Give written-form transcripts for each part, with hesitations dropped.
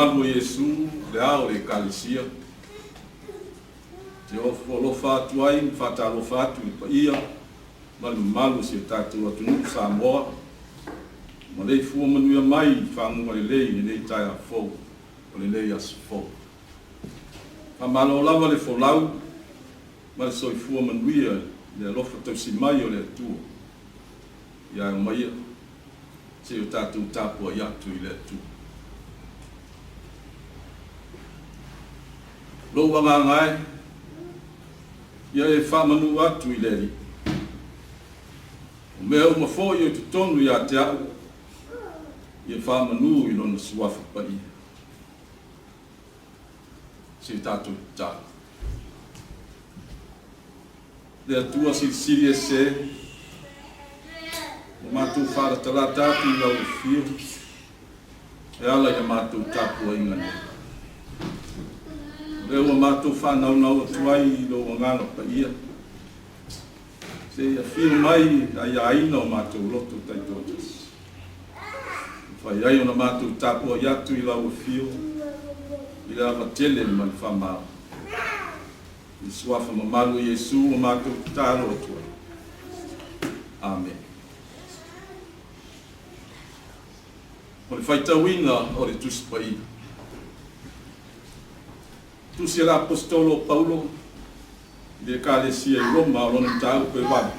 Mamalu o Iesu, le Ao o le Ekalesia, te ofo alofa atu ai ma faatalofa atu i le paia ma le mamalu o si o tatou atunuu Samoa, maleifua manuia mai i faguga lelei i lenei taeao fou o lenei aso fou. Faamalo lava le folau ma le soifua manuia i le alofa tausi mai o le Atua. Ia e omaia se i o tatou tapuai atu i le Atua. Lou agaga e, ia e faamanu atu i le Alii. O mea uma foi o i totonu ia te au, ia faamanu i Lona Suafa Paia. Se i tatou tatalo. Le Atua Silisili Ese, ua matou faalatalata atu i lau afio e ala i le matou tapuaiga nei. O lea ua matou faanaunau atu ai i lou Agaga Paia, se i afio mai i aiaina o matou loto taitoatasi. E mafai ai ona matou tapuai atu i lau afio i le ava tele ma le faamalo. I le Suafa mamalu o Iesu ua matou tatalo atu ai. Amene. O le faitauina o le Tusi Paia. Tusi a le Aposetolo o Paulo i le Ekalesia i Roma o lona mataupu e 8.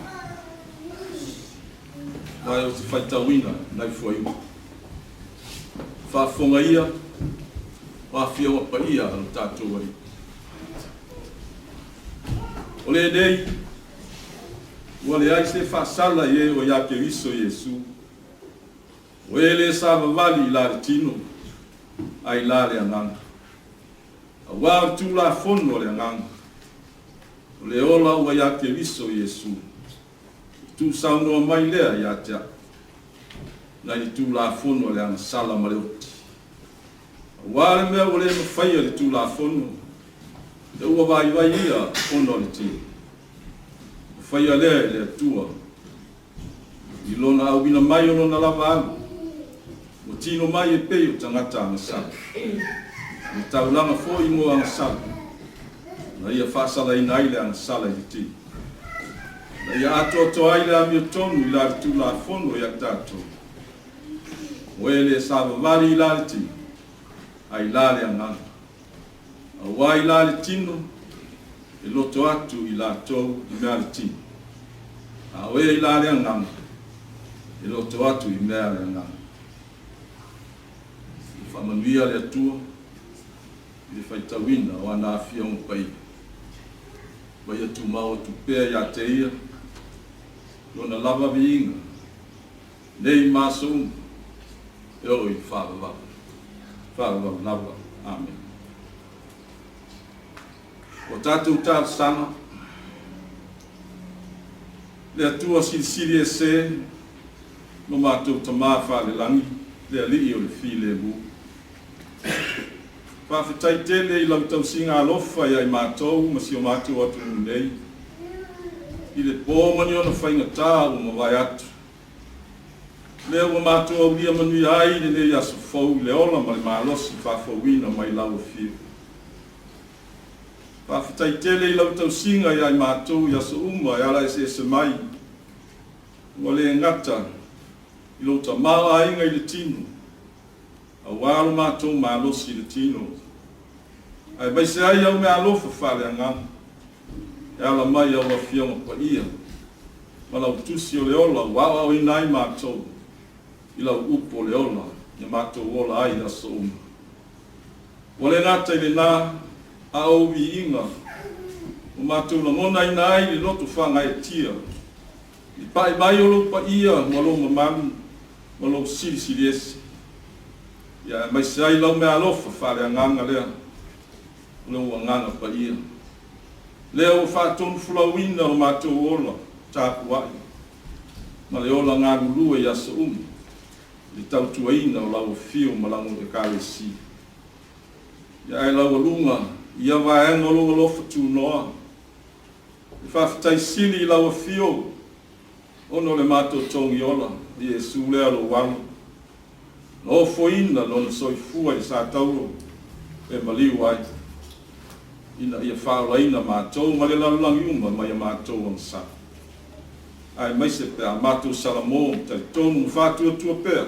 Ma ou te faitauina nai fuaiupu. Faafofoga ia o afioga paia a lo tatou Alii. O lenei, ua leai se faasala i e o ia Keriso Iesu, o e le savavali i la le tino, a i la le agaga. Aua o le Tulafono a le Agaga, o le ola ua ia Keriso Iesu, e tuusaunoa mai lea ia te au, nai le Tulafono a le agasala ma le oti. Aua le mea ua le mafaia le Tulafono, ina ua vaivai ia ona o le tino. Ua faia lea e le Atua I lona auina mai o lona lava alu, ua tino mai e pei o tagata agasala. O le taulaga foi mo agasala, na ia faasalaina ai le agasala i le tino. Na ia atoatoa ai le amiotonu i la le Tulafono ia tatou, o e le savavali i la le tino, a i la le agaga. Aua i la le tino, e loto atu i latou i mea a le tino, a o e i la le agaga, e loto atu i mea a le agaga. Ia faamanuia le Atua i le faitauina o ana afioga paia, ma ia tumau atu pea ia te ia lona lava viiga nei ma aso uma, e oo i le faavavau, faavavau lava. Amene. O tatou talosaga, le Atua Silisili Ese lo matou Tama Falelagi, le Alii o le Filemu. Faafetai tele i lau tausiga alofa ia i matou ma si o matou atunuu nei, i le po ma ni ona faigata ua mavae atu. Lea ua matou aulia manuia ai lenei aso fou i le ola ma le malosi faafouina mai lau afio. Faafetai tele i lau tausiga ia i matou i aso uma e ala eseese mai, ua le gata i lou tamaoaiga i le tino, aua lo matou malosi i le tino, aemaise ai au meaalofa faaleagaga e ala mai au Afioga Paia ma lau Tusi o le Ola ua aoaoina ai matou i lau upu o le ola ia matou ola ai i aso uma. Ua le gata i lena, a o ou viiga ua matou lagonaina ai le loto faagaeetia i pae mai o lou paia ma lou mamalu ma lou silisili ese. Ia aemaise ai lau meaalofa faaleagaga lea o lou Agaga Paia, lea ua faatonufolauina lo matou ola tapuai ma le ola galulue i aso uma i le tautuaina o lau afio ma lau Ekalesia. Ia ae laualuga i ia vaega o lou alofa tunoa, e faafetai sili i lau afio ona o le matou togiola, Iesu lea lou Alo, na ofoina lona soifua i le satauro e maliu ai, ina ia faaolaina matou ma le lalolagi uma mai a matou agasala. Aemaise pe a matou salamo ma talitonu ma faatuatua pea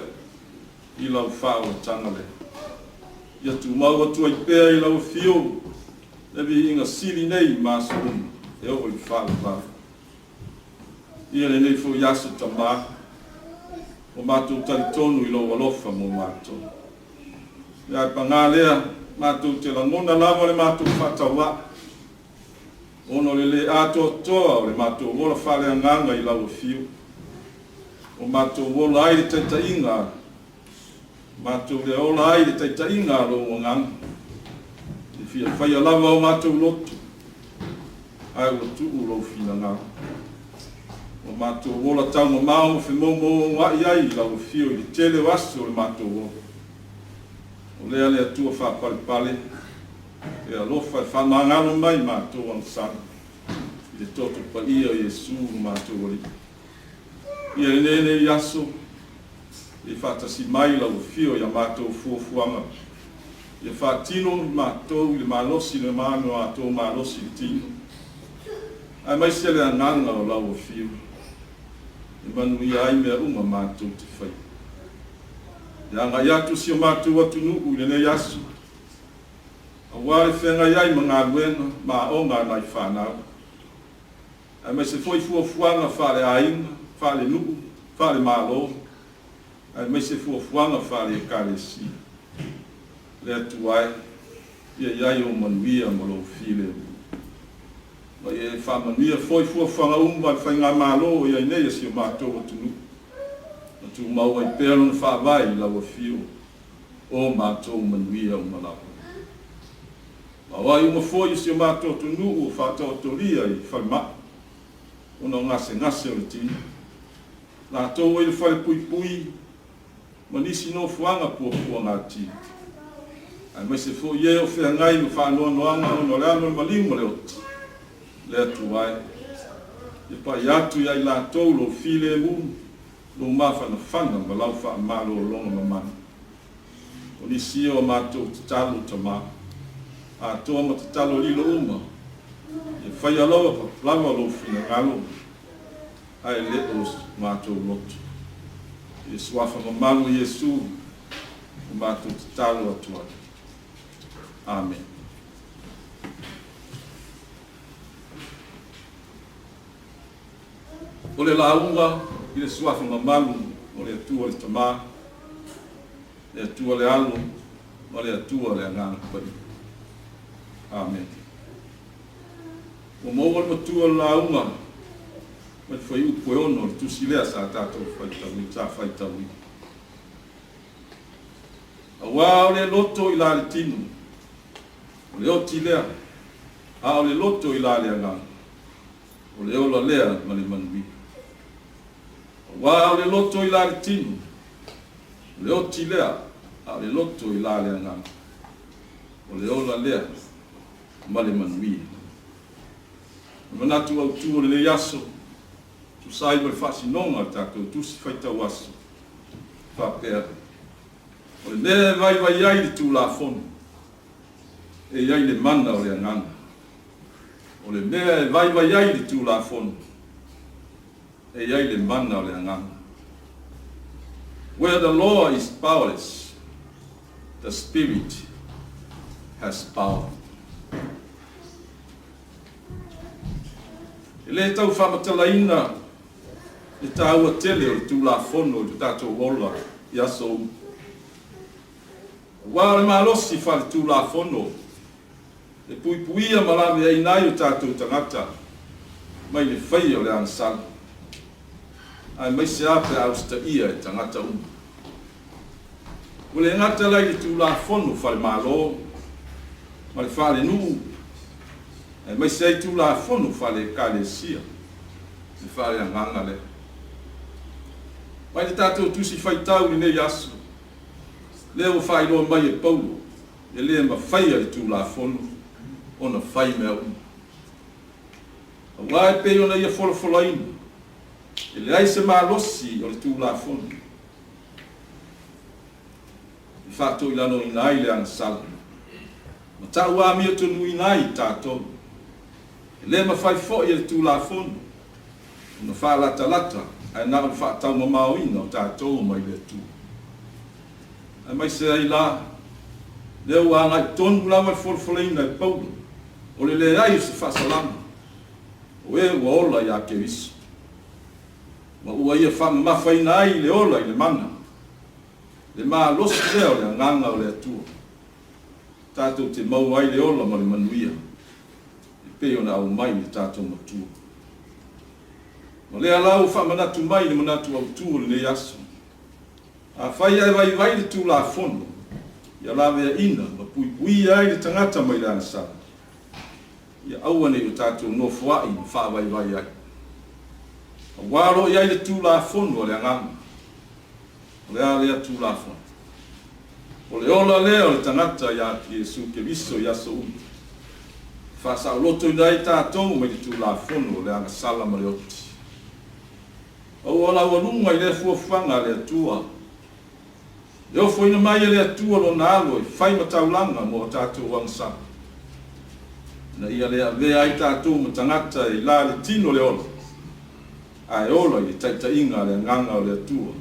i lau faaolataga lea. Ia tumau atu ai pea i lau afio le viiga sili nei ma aso uma e oo i le faavavau. Ia lenei foi aso Tama, ua matou talitonu i lou alofa mo matou. Ia ae pagā lea, matou te lagona lava le matou faatauvaa, ona o le lē atoatoa o le matou ola faaleagaga i lau afio. Ua matou ola ai le taitaiga, matou le ola ai le taitaiga a lou Agaga. E fia faia lava o matou loto, ae ua tuu lou finagalo. Ua matou ola taumamao ma femoumouaua'i ai i lau afio i le tele o aso o le matou ola. O lea le Atua faapalepale, e alofa e faamagalo mai matou agasala i le toto paia o Iesu lo matou Alii. Ia lenei aso, e faatasi mai lau afio i a matou fuafuaga, ia faatino i matou i le malosi le matou malosi i le tino, aemaise le agaga o lau afio, e manuia ai mea uma matou te faia. E agai atu si o matou atunuu i lenei aso, aua le feagai ai ma galuega ma aoga a nai fanau, aemaise foi fuafuaga faaleaiga, faalenuu, faalemalo, aemaise fuafuaga faale-Ekalesia. Le Atua e, ia i ai ou manuia ma lou filemu. Ma ia e faamanuia foi fuafuaga uma a le faigamalo o i ai nei a si o matou atunuu, ma tumau ai pea lona faavae i lau afio o matou manuia uma lava. Ma o ai uma foi o si o matou atunuu o faataotolia i falemai ona o gasegase o le tino, latou ai le falepuipui ma nisi nofoaga puapuagatili, aemaise foi e o feagai ma faanoanoaga ona o le alo o le maliu ma le oti, le Atua e, ia pai atu ia i latou lou filemu, lou mafanafana ma lau faamalologa mamana. O nisi ia o matou tatalo, Tama, atoa ma tatalo lilo uma, ia faia lava lou finagalo, ae le o matou loto. I le Suafa mamalu o Iesu ua matou tatalo atu ai. Amene. O le lauga i le Suafa mamalu o le Atua le Tama, le Atua le Alo, ma le Atua le Agaga Paia. Amene. Ua maua le matua o le lauga mai le fuaiupu e 6 o le tusi lea sa tatou faitauina, sa faitauina. Auā o le loto i la le tino, o le oti lea, a o le loto i la le agaga, o le ola lea ma le manuia. Auā o le loto i la le tino, o le oti lea, a o le loto i la le agaga, o le ola lea ma le manuia. O le manatu autu o lenei aso, tusa ai ma le faasinoga o le tatou Tusi Faitau Aso, faapea, O le mea e vaivai ai le Tulafono, e i ai le mana o le Agaga. O le mea e vaivai ai le Tulafono, e i ai le mana o le Agaga. Where the law is powerless, the Spirit has power. E le tau faamatalaina le taua tele o le Tulafono i lo tatou ola i aso uma. Aua o le malosi faaletulafono e puipuia ma laveaiina ai o tatou tagata mai le faia o le agasala, aemaise lava pe a usitaia e tagata uma. Ua le gata la i le Tulafono faale-Malo ma le faalenuu, aemaise ai Tulafono faale-Ekalesia le faaleagaga lea. Mai le tatou Tusi Faitau i lenei aso, lea ua faailoa mai e Paulo, e le mafaia le Tulafono ona fai mea uma. Aua e pei ona ia folafolaina, e leai se malosi o le Tulafono e faatoilaloina ai le agasala, ma tauamiotonuina ai tatou. E le mafai foi e le Tulafono ona faalatalata ae na o le faataumamaoina o tatou mai le Atua. Aemaise ai la, lea ua agai tonu lava le folafolaina e Paulo o le leai o se faasalaga o e ua ola ia Keriso, ma ua ia faamamafaina ai le ola i le mana, le malosi lea o le agaga o le Atua, tatou te maua ai le ola ma le manuia e pei ona aumai i le tatou Matua. Ma lea la ua faamanatu mai le manatu autu o lenei aso, Afai ae vaivai le Tulafono ia laveaina ma puipuia ai le tagata mai le agasala, ia aua ne i o tatou nofoai ma faavaivai ai. Aua o lo o i ai le Tulafono a le Agaga. O le a lea Tulafono? O le ola lea o le tagata ia Iesu Keriso i aso uma, e faasaolotoina ai tatou mai le Tulafono o le agasala ma le oti. Aua laualuga i lea fuafuaga a le Atua. E ofoina mai e le Atua Lona Alo e fai ma taulaga mo a tatou agasala, ina ia le avea ai tatou ma tagata e la le tino le ola, ae ola i le taitaiga a le Agaga o le Atua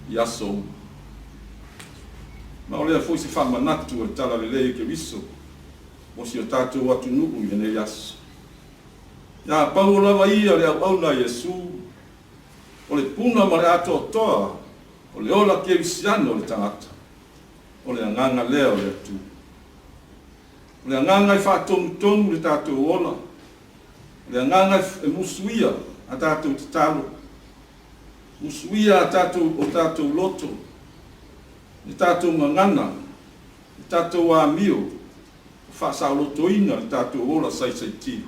i aso uma. Ma o lea foi se faamanatu o le Talalelei e Keriso mo si o tatou atunuu i lenei aso. Ia pau lava ia le auauna a Iesu, o le puna ma le atoatoa o le ola kerisiano o le tagata, o le agaga lea o le Atua. O le agaga e faatonutonu le tatou ola, o le agaga e musuia a tatou tatalo, musuia a tatou, o tatou loto, le tatou gagana, le tatou amio, faasaolotoina le tatou ola saisaitino,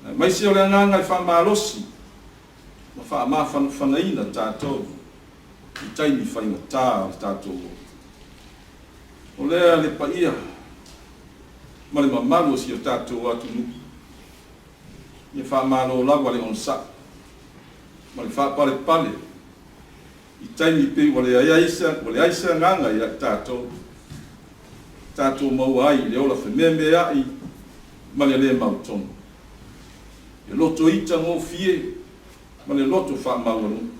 aemaise o le agaga e faamalosi ma faamafanafanaina tatou i taimi faigata o le tatou ola. O lea le paia ma le mamalu o si o tatou atunuu, ia faamalo lava le onosai ma le faapalepale i taimi pei ua leai se agaga ia i tatou, tatou maua ai i le ola femeameaai ma le le mautonu, le loto ita gofie ma le loto faamaualuga,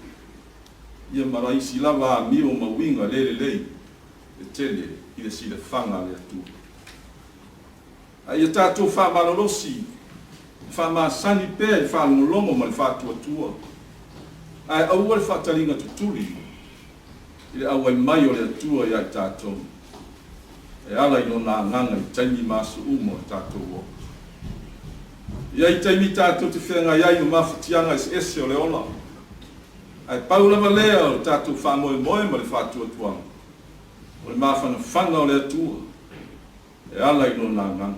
ia ma isi lava amio ma uiga le lelei e tele i le silafaga a le Atua. A ia tatou faamalolosi ma faamasani pea i le faalogologo ma le faatuatua, ae aua le faataliga tutuli i le auai mai o le Atua ia i tatou, e ala i Lona Agaga i taimi ma aso uma o le tatou ola. E i ai taimi tatou te feagai ai ma mafatiaga eseese o le ola, ae pau lava lea o le tatou faamoemoe ma le faatuatuaga, o le mafanafana o le Atua e ala i Lona Agaga.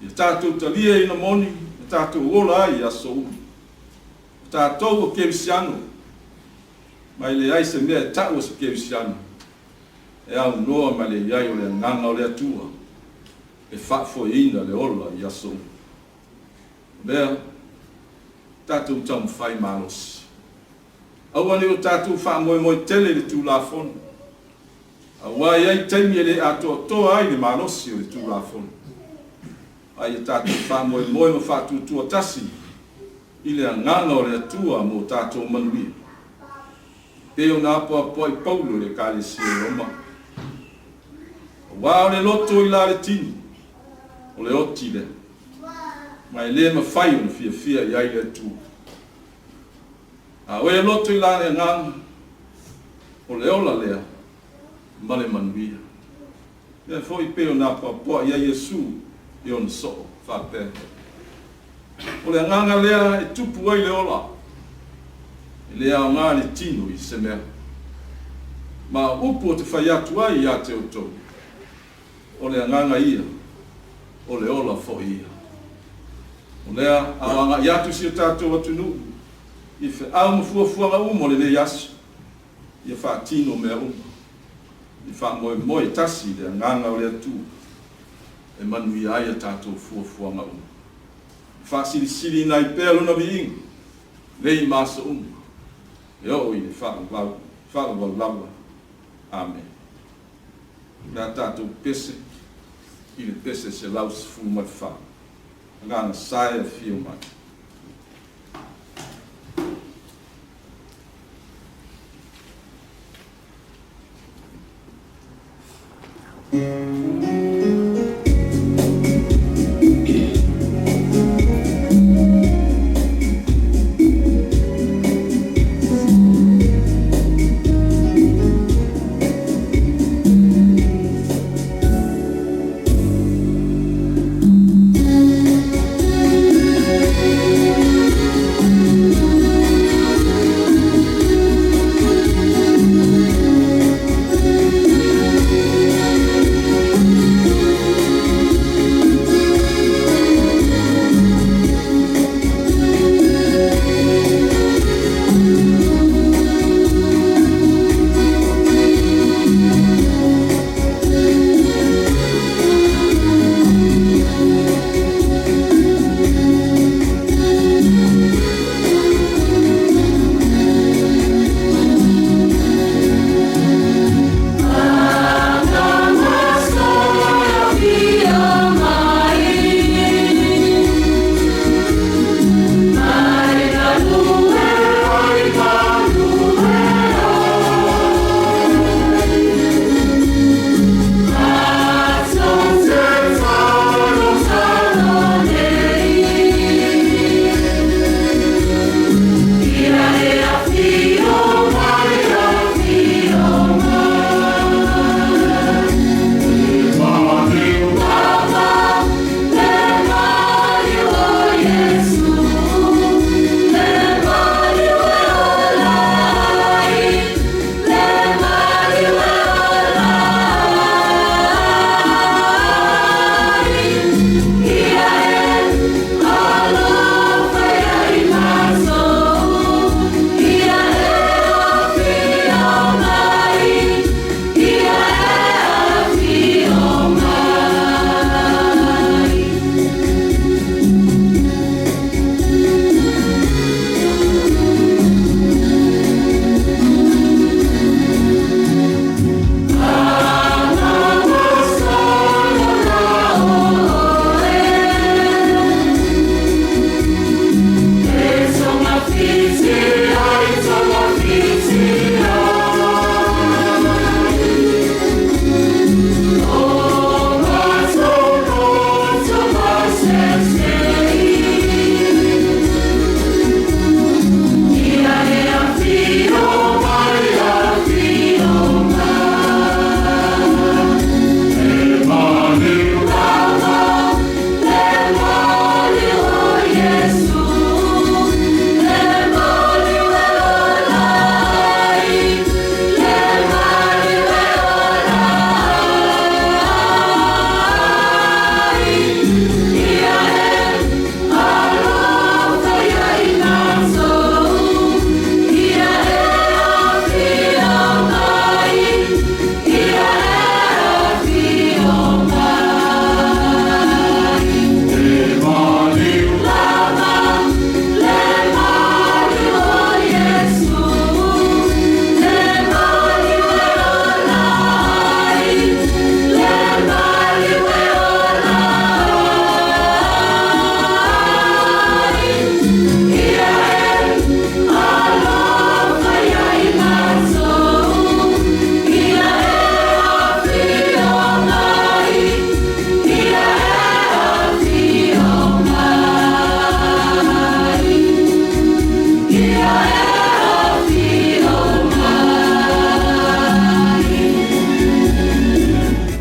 Ia tatou talia ina moni ma tatou ola ai i aso uma. O tatou o Kerisiano, ma e leai se mea e ta'u o se Kerisiano e aunoa ma le i ai o le Agaga o le Atua e faafoeina le ola i aso uma. O lea, tatou taumafai malosi. Aua ne i o tatou faamoemoe tele i le Tulafono, aua e i ai taimi e le atoatoa ai le malosi o le Tulafono. A ia tatou faamoemoe ma faatuatua tasi i le Agaga o le Atua mo tatou manuia, e pei ona apoapoai Paulo i le Ekalesia i Roma, Aua o le loto i la le tino, o le oti lea, ma e le mafai ona fiafia i ai le Atua. A oe e loto i la le Agaga, o le ola lea ma le manuia. Lea foi pei ona apoapoa i ai Iesu i ona soo, faapea, O le agaga lea e tupu ai le ola, e le aoga le tino i se mea. Ma o upu ou te fai atu ai ia te outou, o le agaga ia, o le ola foi ia. O lea, a o agai atu si o tatou atunuu i feau ma fuafuaga uma o lenei aso, ia faatino mea uma i faamoemoe tasi i le agaga o le Atua e manuia ai a tatou fuafuaga uma. E faasilisiliina ai pea Lona viiga, nei ma aso uma, e oo i le faavavau, faavavau lava. Amene. O le a tatou pese i le pese 114. Agaga Sa e afio mai.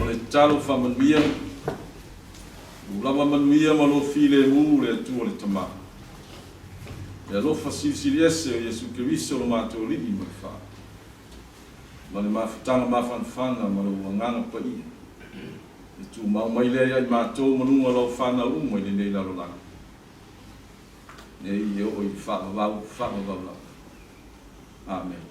O le tatalo faamanuia, Ua lava manuia ma lou filemu le Atua le Tama, le alofa silisili ese o Iesu Keriso lo matou Alii ma le Faa. ma le mafutaga mafanafana ma lou Agaga Paia, e tumau mai lea ia i matou ma luga o lau fanau uma i lenei lalolagi nei e oo i le faavavau faavavau lava. Amene.